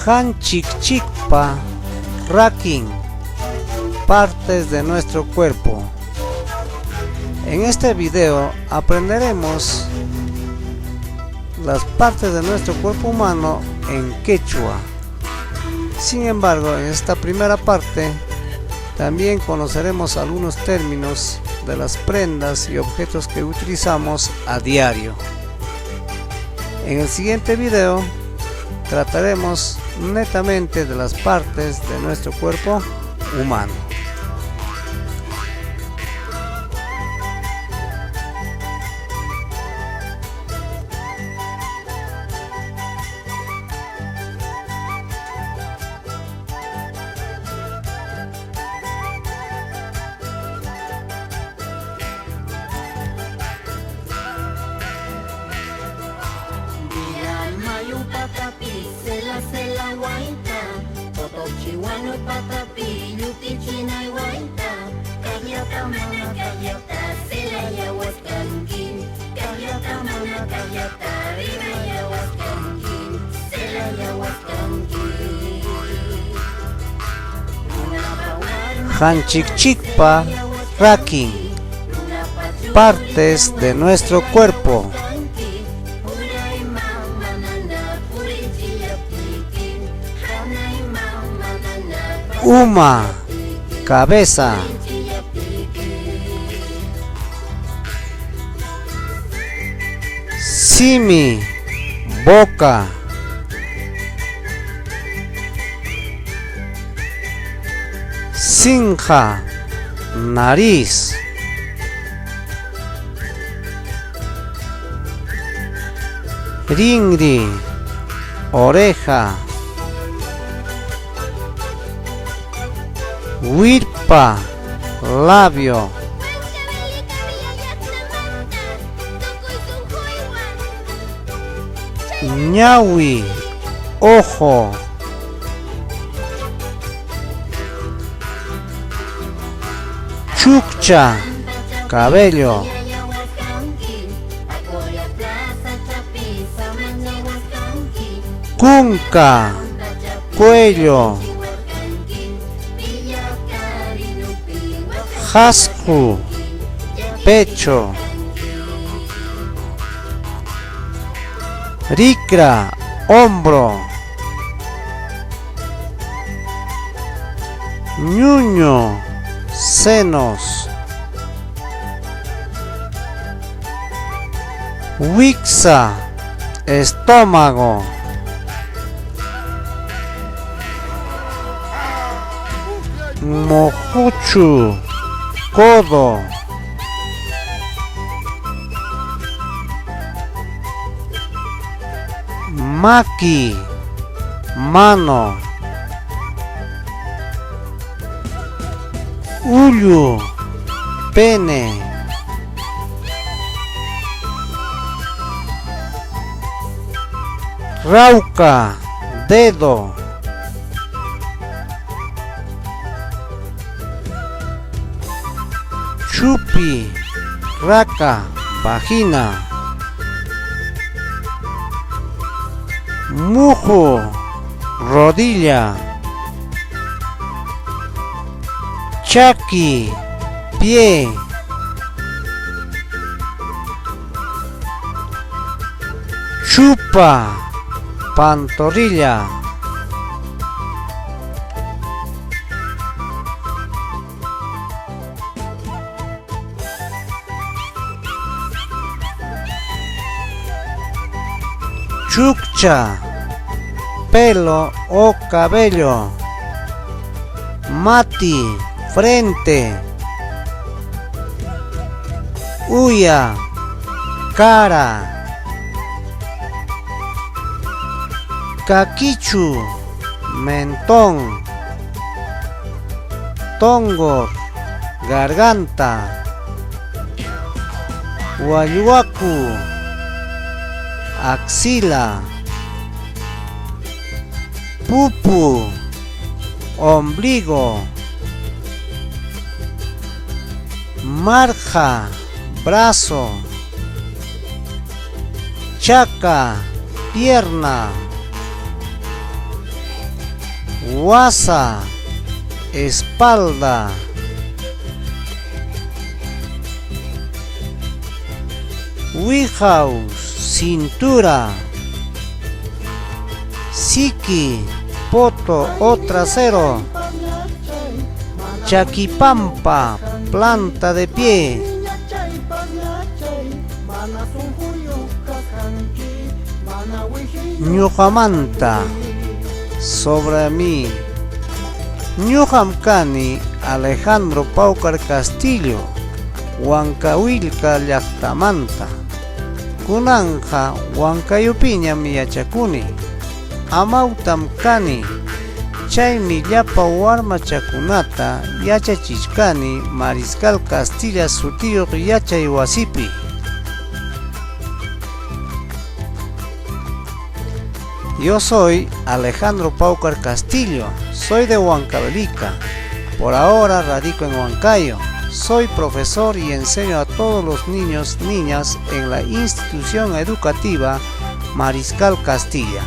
Hanchikchikpa rakin, partes de nuestro cuerpo. En este video aprenderemos las partes de nuestro cuerpo humano en quechua. Sin embargo, en esta primera parte también conoceremos algunos términos de las prendas y objetos que utilizamos a diario. En el siguiente video trataremos netamente de las partes de nuestro cuerpo humano. Hanchikchikpa rakin, partes de nuestro cuerpo. Uma, cabeza. Simi, boca. Sinja, nariz. Ringri, oreja. Wirpa, labio. Ñawi, ojo. Chukcha, cabello. Kunka, cuello. Jascu, pecho. Rikra, hombro. Ñuño, senos. Wiksa, estómago. Mojuchu, codo. Maki, mano. Ullu, pene. Rauca, dedo. Chupi, raca, vagina. Muju, rodilla. Chaki, pie. Chupa, pantorrilla. Chukcha, pelo o cabello. Mati, frente. Uya, cara. Caquichu, mentón. Tongor, garganta. Huayuacu, axila. Pupu, ombligo. Marja, brazo. Chaca, pierna. Wasa, espalda. Wiqaw, cintura. Siki, poto o trasero. Chaquipampa, planta de pie. Ñuqamanta, sobre mí. Ñuqam kani Alejandro Paucar Castillo, Huancawilca llaqtamanta. Kunanqa Huancayupiñam yachakuni. Amawtam kani. Chaymi llapa warmachakunata yachachichkani Mariscal Castilla sutiyuq yachay wasipi. Yo soy Alejandro Paucar Castillo, soy de Huancavelica. Por ahora radico en Huancayo. Soy profesor y enseño a todos los niños, niñas en la institución educativa Mariscal Castilla.